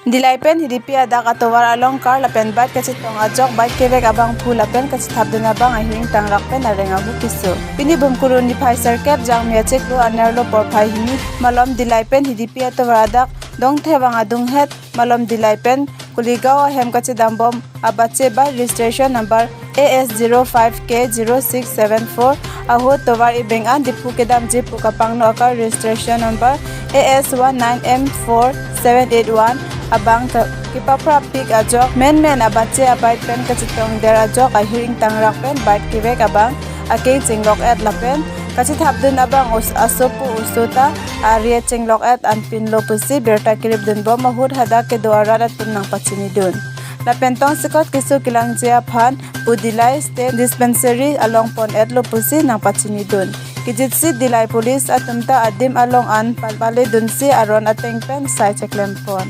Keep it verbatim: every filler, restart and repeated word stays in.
Dillai pen Hidipi adak atovar along car lapen bike kachetong ajok bike kevek abangphu lapen kachethap dun abang ahiring tangrak pen areng ahu keso. Pini Bumkuru niphai serkep Jangmi achiklo anerlo porphai hini malom Dillai pen Hidipi atovar adak Dongthevang adunghet malom Dillai pen Kuligaon ahem kachedam bom abache bike registration number A S zero five K zero six seven four ahut tovar ibeng an Diphu kedamji pu kapangno a-car registration number A S one nine M four seven eight one abang ke-, kepaprap pik ajok menmen abache a-bike pen kachetong der ajok ahiring tangrak pen bike kevek abang akeng chenglok et lapen kachethap dun abang os-, asopo oso ta ari chenglok et anpinlo pusi birta kerip dun bom ahut hadak kedo arat atum nangpachini dun. Lapen tongsekot keso kelangji aphan pu Dillai State Dispensary along pon etlo pusi nangpachini dun. Kijitsi Dillai Police atum ta adim along an pal-, pale dunsi aron ateng pen sai cheklem pon.